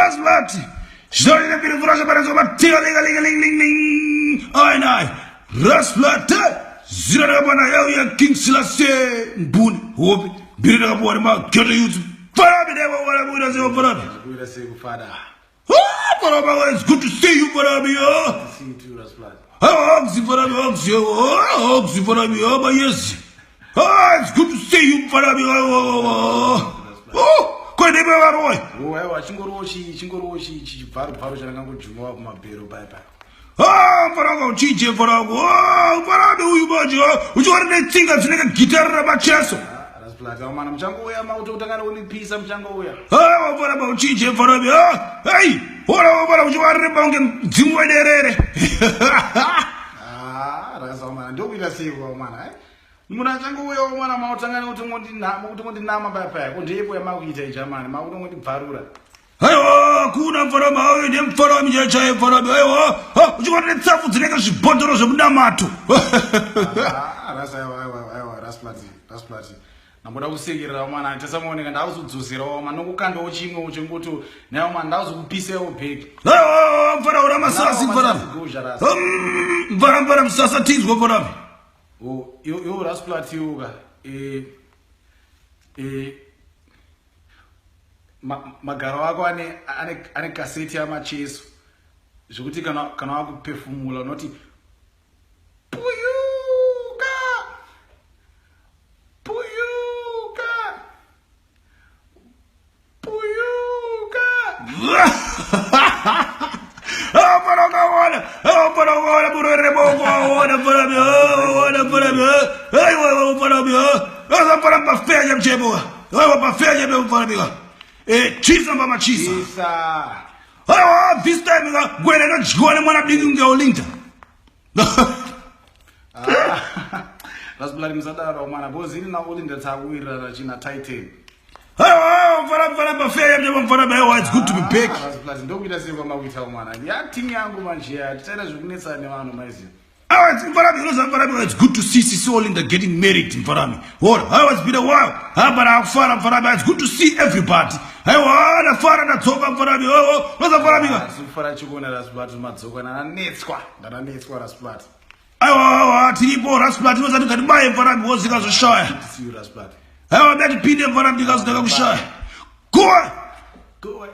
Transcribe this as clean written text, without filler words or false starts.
Rasmat. Zvorine piri furasha para soma tinga linga linga ling ling ling. Ai nai. Rasmat. Zira rakapana yau ya King Selassie Mbuni hope. Mbiri rakapuwa nema ghetto youth. Farabi dewa wala buira sewa farabi. Kuita sei kufada. Ah, Farabi, it's good to see you Farabi. Oh. See you too, Rasplot. Hugs Farabi, hugs yo. Oh, hugs Farabi. Oh, my yes. Ah, it's good to see you Farabi. Oh, oh, oh. Oh, kwende varoy. Oh, aiwa chingoriwo chi chingoriwo chi chibvaro bvaro chandakangojumawa kumabhero paya paya. Ah, mfana wangu uchije mfana wangu. Ah, mfana uyu manje. Uchiona netsinga dzinenge gitari ramacheso. Ah, Rasplot, awo mana muchangouya mautotanga nekundipisa muchangouya. Ah, mfana uchije mfana wangu. Ah, hey, hora mfana uchiwarire pange mudzimu wederere. Ah, rakazawa mana ndokuita sei kwa mwana eh? Munhu achangouyawo mwana mautanga nekutongondinama kutongondinama paya paya. Ko ndeipo yamakuita ichi amana makutongondibvarura. Aiwa, kuna mfana wangu ndiye mfana wangu chaiye mfana wangu. Aiwa, ah, uchiona netsafu dzinenge zvibhodhoro zvemunamato. Ah, rasa aiwa aiwa aiwa Rasplot, Rasplot. Ndamboda kusekerera mwana tisamuoneka ndakuzodzoserawo mwana nokukandawo chimwe chengoti nayo mwana ndakuzokupisawo bhegi. Aiwa, mfana ura masasi mfana. Gozha rasa. Mfana mfana musasa tinzwa mfana wangu. Oh, yo yo Rasplot yoka. Eh eh magaro ako ane ane ane kaseti yamacheso zvekuti kana kana wakupefumula unoti puyuka puyuka puyuka. Ah, mfana ukaona. Ah, mfana ukaona murwere bongo waona mfana wangu. Ah, waona mfana wangu. Ah, aiwa mfana wangu. Ah, mfana pafeja mchebo. Aiwa pafeja mfana wangu. Eh, chisa mbama chisa. Isa. Aiwa, this time nga gwere inodyiwa nemwana diki kunge Olinda. Rasplot musadaro mwana because ini naOlinda takuwirirana china Titan. Aiwa, mfana mfana pafeja mchebo mfana aiwa, it's good to be back. Rasplot ndokuita sei kwamakuita mwana. Ya team yangu manje ya tichaita zvekunetsana nevanhu maiziva. Aiwa, it's mfana you know mfana it's good to see Sisi Olinda getting married mfana. Ora, aiwa, it's been a while. Ah, but akufara mfana, it's good to see everybody. Aiwa, ndafara ndadzoka mfana. Oh, oh, mfana. Asi kufara chikuona Rasplot madzoka ndananetswa ndananetswa Rasplot. Aiwa, aiwa, tiripo Rasplot inosati ngatibaye mfana wozika zvoshaya. See you Rasplot. Aiwa, ndatipinde mfana ndikazodaka kushaya. Go. Go.